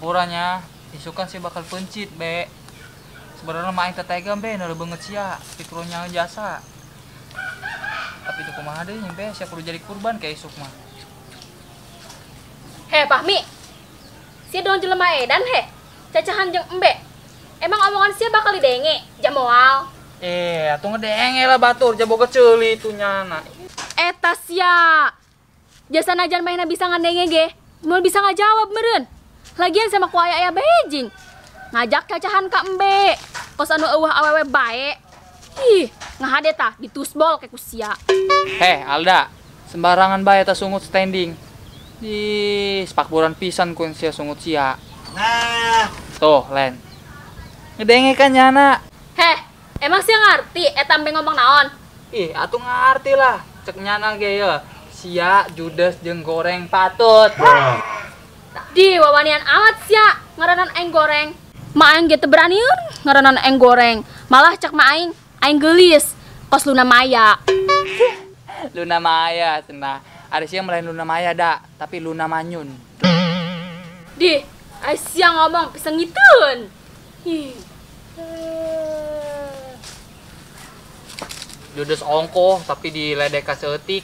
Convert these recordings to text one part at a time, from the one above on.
Hampuranya, isukan sih bakal pencit, be. Sebenarnya mah aing teh tega be, nu beungeut sia, pikirnya jasa. Tapi itu kumaha deui nya be, sia kudu jadi kurban kayak isuk mah. Heh, Fahmi. Sia dong jelema edan heh. Cacahan jeung embe. Emang omongan sia bakal didenge, jamoal. Atuh ngedenge lah batur, jaboga ceuli itu nyana. Eta sia. Jasa najan mainna bisa ngadenge ge, moal bisa ngajawab meureun. Lagian sama ku aya-aya bejing. Ngajak cacahan ka embe. Kos anu eueuh awewe bae. Ih, ngahade tah ditusbol ke ku sia. Heh, Alda, sembarangan bae eta sungut standing. Ih, sepakboran pisan ku sia sungut sia. Nah, tuh, Len. Ngedenge kan nyana. Heh, emang sia ngarti eta embe ngomong naon? Ih, atuh ngarti lah. Cek nyana ge ye. Sia judes jeung goreng patut. Di wawanian amat sia ngaranan aing goreng. Ma aing ge teu beraniun ngaranan aing goreng. Malah cek ma aing, aing geulis kos Luna Maya. Luna Maya cenah. Ada sia melain Luna Maya da, tapi Luna Manyun. Di, ai sia ngomong pisengiteun. Ih. Judes ongkoh tapi diledek ka seutik,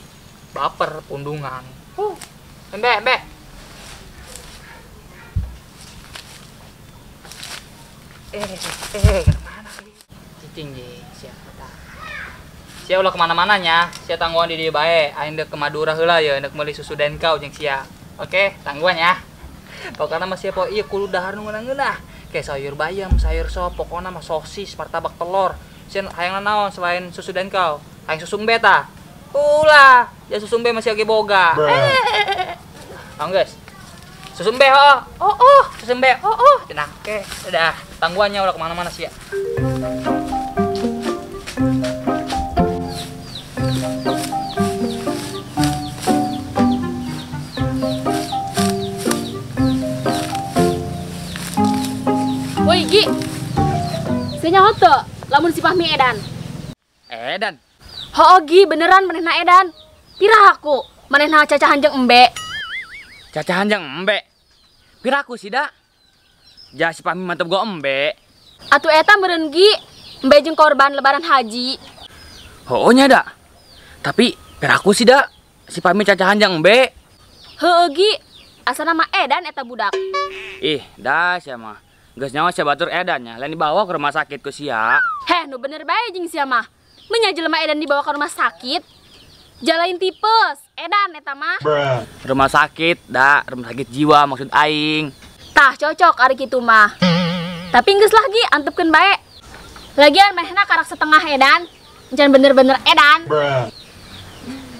baper pundungan. Embe, embe. Kemana sih? Cicing je, siapa tak? Sia ulah kemana-mana nya, sia tangguhan di dieu bae, aing deuk ke Madura heula ye, deuk meuli susu Denkau jeung sia. Oke, tangguhan ya. Pokokna mah sia poe ieu kudu dahar nu ngeunah-ngeunah. Kayak sayur bayam, sayur sop, pokokna mah sosis, martabak telur. Sia hayang naon selain susu Denkau? Hayang susu embe tah? Ulah, ya susu embe masih oge boga. Tang guys. Susu embe oh, oh, oh, susu embe oh, oh. Cenah, oke, dadah. Tangguhannya ulah kemana-mana sia. Woi Gi, sia nyaho teu lamun si Fahmi edan. Edan? Hooh Gi, beneran manehna edan. Piraku manehna cacahan jeung embe. Cacahan jeung embe? Piraku sih da? Ja si Fahmi mantep go embe. Atuh eta meureun Gi, embe jeung korban lebaran haji. Hooh nya da. Tapi piraku sih da, si Fahmi cacahan jeung embe. Heueuh Gi, asana mah edan eta budak. Ih, da sia mah. Geus nyawa sia batur edannya, lain dibawa ke rumah sakit ku sia. Heh, nu bener bae jeung sia mah. Menya jelema edan dibawa ke rumah sakit. Jalain tipes, edan eta mah. Rumah sakit, da, rumah sakit jiwa maksud aing. Tah cocok ari kitu mah. Tapi geus lagi antepkeun bae. Lagian manehna karak setengah edan, encan bener-bener edan.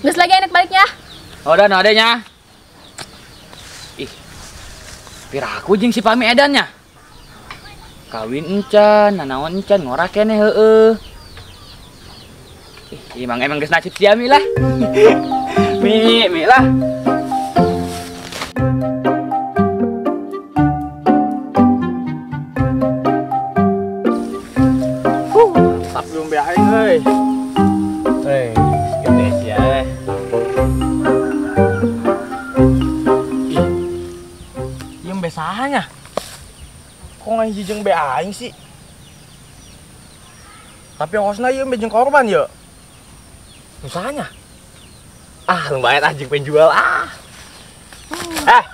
Geus lagi enak baliknya. Oh, dan adenya. Ih. Piraku jeung si Fahmi edannya. Kawin encan, nanaon encan, ngorak keneh heueuh. Ih, emang emang geus nasib sia mi lah. Mi, mi lah. Tap belum be aing euy. Hei, gede sia eh. Ih. Ieu embe saha nya? Kok ngahiji jeung be aing sih? Tapi ongkosna ieu embe jeung korban ye. Usahanya. Ah, lumayan anjing penjual ah.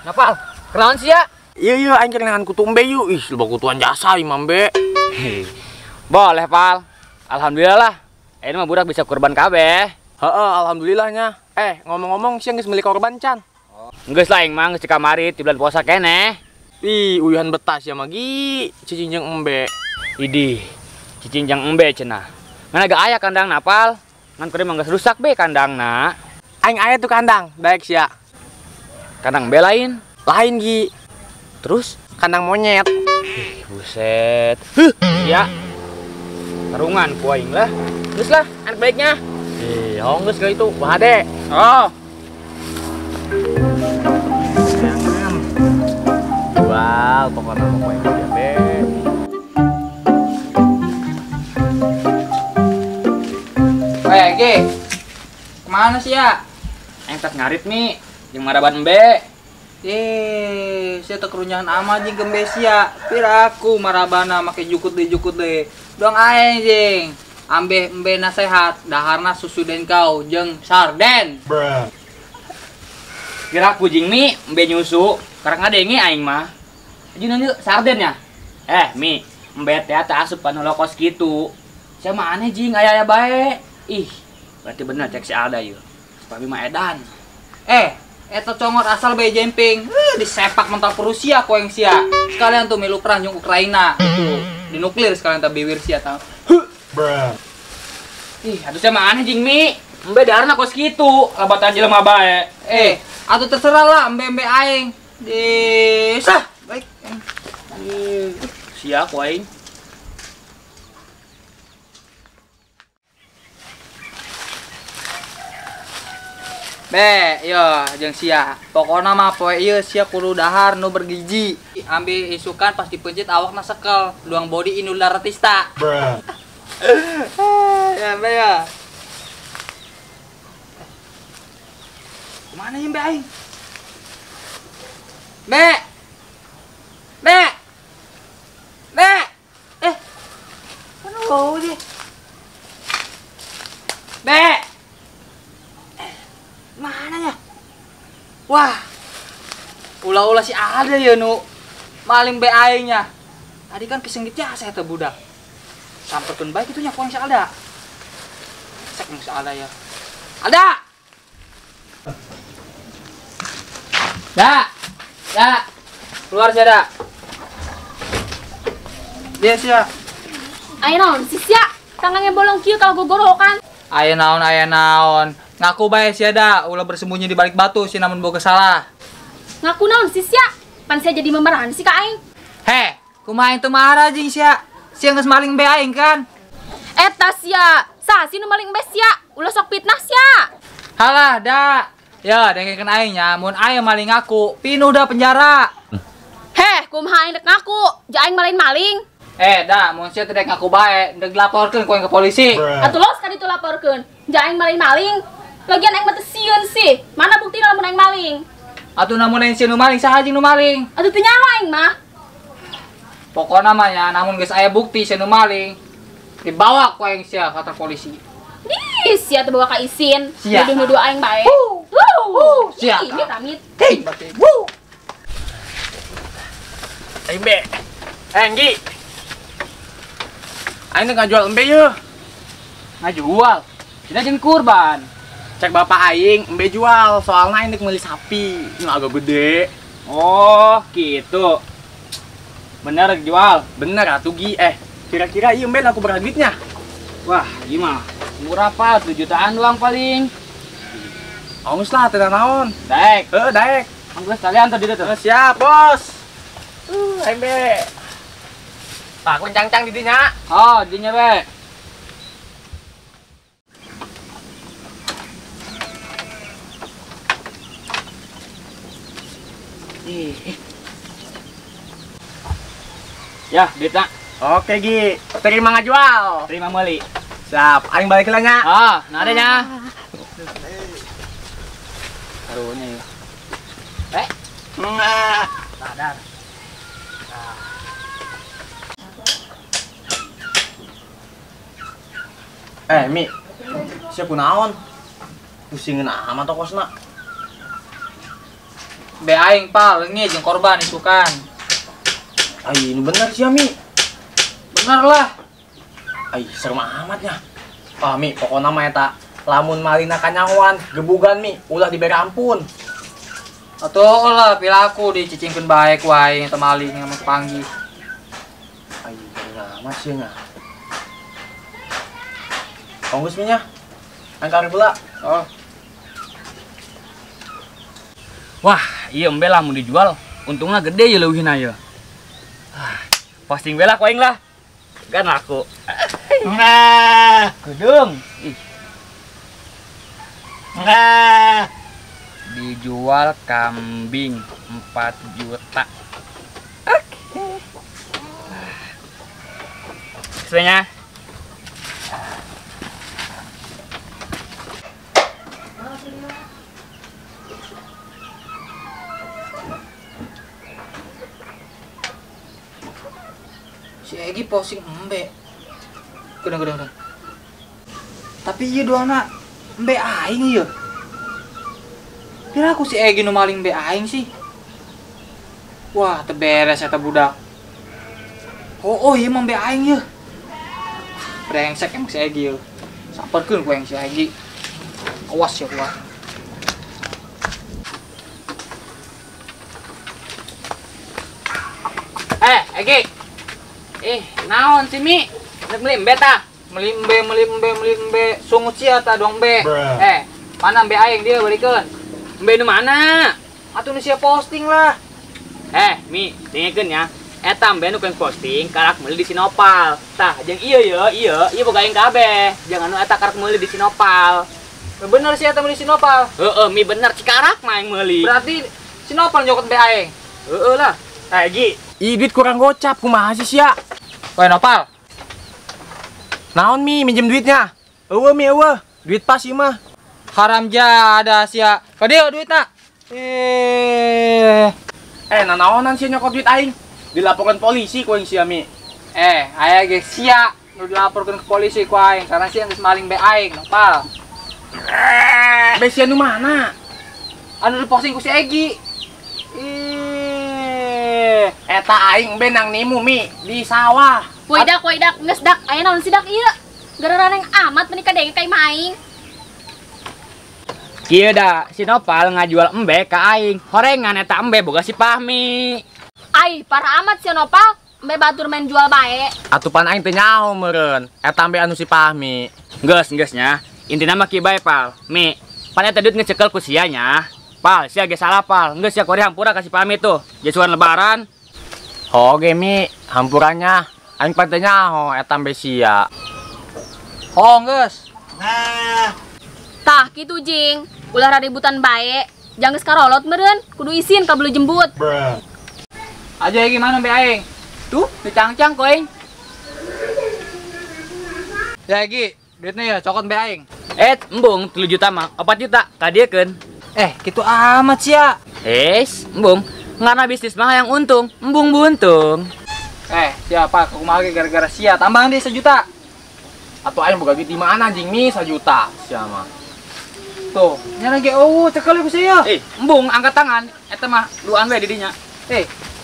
Napal, kenaon sia? Iya iya aing keur neangan kutu embe yuk. Ih, loba kutuan jasa ieu mah embe. Boleh, Pal. Alhamdulillah lah. Ini mah budak bisa kurban kabeh. Heeh, alhamdulillahnya. Ngomong-ngomong sia geus meuli korban can? Geus lah aing mah geus kamari di bulan puasa keneh. Ih, uyuhan betah sia mah Gi, cicing jeung embe. Idih, cicing jeung embe cenah. Ngan agak aya kandang napal. Ngan kudu mah geus rusak be kandangna. Aing aya tuh kandang, daek sia. Kandang embe lain? Lain Gi. Terus kandang monyet. Ih, buset. Huh, sia. Tarungan ku aing lah. Terus lah, anak baiknya. Ih, hong geus ka itu, bahade. Oh. Jual, pokoknya mau kue dia be. Gi, kemana sih ya? Aing tas ngarit mi, jeung maraban embe. Sia teh kerunyahan amat jeung gembe sia. Piraku marabana make jukut deui. Doang aing jeung ambe embe nasehat daharna susu denkau jeung sarden. Bruh. Piraku jeung Mi embe nyusu karek ngadenge aing mah. Jeung nanya sarden nya. Mi embe teh teh asup kana lokos kitu. Sia mah aneh jeung aya-aya bae. Ih, berarti bener cek si Alda ieu. Si Pami mah edan. Eta congor asal bae jemping. Disepak mental ke Rusia ku aing sia. Sekalian tuh milu perang jeung Ukraina. Tuh, di nuklir sekalian teh biwir sia tah. Bruh. Ih, atuh sia mah aneh jeung Mi. Embe daharna kos kitu, labatan jelema bae. Atuh terserah lah embe-embe aing. Di sah, baik. Sia ku aing. Be, yo jeung sia. Pokona mah poe ieu sia kudu dahar nu bergizi. Ambil isukan pas dipencet awakna sekel, luang body Inul Daratista. Bruh. Ya, be ya. Kemana ya, be aing? Be. Be. Be. Mana bau dia? Be. Mana ya? Wah, ulah-ulah si ada ya nu maling be aingnya. Tadi kan kesenggit jasa eta budak. Samperkeun bae kitu nya ku si Alda. Sek si Alda ya. Alda. Da. Da. Keluar sia da. Dia sia. Aya naon sih sia? Tangannya bolong kieu kalau gogorokan. Aya naon aya naon. Ngaku bae sia da, ulah bersembunyi di balik batu sia namun boga salah. Ngaku naon sih sia? Pan sia jadi memarahan sih ka aing. Heh, kumaha aing teu marah jeung sia? Sia geus maling be aing kan? Eta sia, saha sih nu maling be sia? Ulah sok fitnah sia. Halah da. Ya, dengekeun aing nya, mun aing maling ngaku, pinuh da penjara. Heh, kumaha aing rek ngaku? Ja aing maling-maling. Da, mun sia teu dek ngaku bae, dek laporkeun ku aing ke polisi. Atuh los ka ditu laporkeun. Ja aing maling-maling. Lagian aing mah teu sieun sih. Mana buktina lamun aing maling? Atuh namun aing sieun nu maling, saha jeung nu maling? Atuh teu nyawa aing mah. Pokona mah nya namun geus aya bukti sia nu maling, dibawa ku aing sia ka kantor polisi. Ih, sia teu bawa ka isin. Nuduh-nuduh aing bae. Wuh, sia. Ih, amit. Hei, berarti. Wuh. Aing be. Enggi. Aing teh ngajual embe yeuh. Ngajual? Dina jeung kurban. Cek bapak aing embe jual, soalnya aing dek meuli sapi nu agak gede. Oh, gitu. Bener jual? Bener atuh Gi. Kira-kira ieu embe laku berapa duitnya? Wah, ieu mah murah pak, 7 jutaan doang paling. Anggus lah, teu naon. Daek. Heeh, daek. Anggus kalian tadi tuh. Siap, Bos. Embe. Pak kuncang-cang di dinya. Oh, dinya be. Ya, duitna. Oke, Gi. Terima ngajual. Terima meuli. Siap, aing balik lah nya. Ah, nah ada nya. Karunya ya. Sadar. Mi. Sia kunaon? Pusingin amat tokosna. Be aing pal leungit jeung korban isukan. Ai, ini bener sih, Mi. Bener lah. Ai, serem amat nya. Ah, Mi, pokokna mah eta lamun malina kanyahoan, gebugan Mi, ulah dibere ampun. Atuh lah pilaku dicicingkeun bae ku aing eta maling sama panggih. Ai, bener amat sih nya. Onggus Mi nya. Angkar pula. Oh. Wah, iya embe lah mun dijual, untungnya gede ya leuwihna ya. Posting bela ku aing lah. Kan laku. Nah, gedung. Ih. Nah. Dijual kambing 4 juta. Oke. Sesuainya. Egi posting embe. Kudang. Tapi ieu doangna embe aing ieu. Pira aku si Egi nu maling embe aing sih. Wah, teu beres eta budak. Oh, ieu mah embe aing ieu. Brengsek emang si Egi ieu. Samperkeun ku aing si Egi. Awas ya gua. Egi. Naon sih Mi? Rek meuli embe tah? Meuli embe. Sungut sia tah doang embe. Mana embe aing dia balikeun? Embe nu mana? Atuh nu sia posting lah. Mi, dengekeun ya. Eta embe nu posting karak meuli di Sinopal. Tah, jeung ieu ye, ieu boga aing kabeh. Jangan nu eta karak meuli di Sinopal. Bener sih eta meuli Sinopal. Heeh, Mi bener cikarak mah aing meuli. Berarti Sinopal nyokot embe aing. Heeh lah. Egi, ih duit kurang gocap kumaha sih sia? Woi Nopal. Naon Mi minjem duitnya? Eueuh Mi eueuh, duit pas ieu mah. Haram jadah sia. Ka dieu duitna. Nanaonan sia nyokot duit aing? Dilaporkan polisi ku aing sia Mi. Aya ge sia nu dilaporkeun ke polisi ku aing karena sia geus maling be aing, Nopal. Be sia nu mana? Anu diposting ku si Egi. Eta aing be nang nimu Mi di sawah. Woi dak, geus dak, aya naon sih dak ieu? Gara-gara amat meuni kadenge ka imah aing. Kieu da, si Nopal ngajual embe ka aing. Horengan eta embe boga si Fahmi. Ai, parah amat si Nopal, embe batur main jual bae. Atupan aing teu nyaho meureun, eta embe anu si Fahmi. Geus nya. Intina mah kieu bae, Pal. Mi, pan eta duit ngecekel ku sia nya. Pal, sia ge salah, Pal. Geus sia kori hampura ka si Fahmi tuh. Jasuan lebaran. Oge Mi, hampurannya. Aing pan teu nyaho eta embe sia. Oh, geus. Nah. Tah kitu jing, ulah raributan bae. Jangan geus karolot meureun, kudu isin ka beli jembut. Bruh. Aja gimana embe aing? Tuh, dicangcang ku aing. Ya Egi, duitnya ya cokot embe aing. Embung 3 juta mah, 4 juta kadiekeun. Kitu amat sia. Embung. Ngarana bisnis mah yang untung, embung buntung. Siapa kumaha ge gara-gara sia tambahan deh 1 juta. Atuh aing boga duit di mana anjing Mi 1 juta sia mah. Tuh, nyana ge eueuh cekel ku sia. Embung angkat tangan, eta mah duaan we di dinya.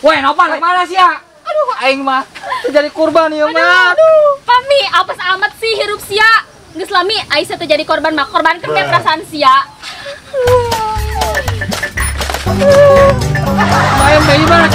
Woi, Nopal mana sia? Aduh, aing mah jadi kurban ieu mah. Aduh. Pami, apes amat sih hirup sia. Geus lami Aisyah teh jadi korban mah, korbankeun teh perasaan sia. Main bayi mana?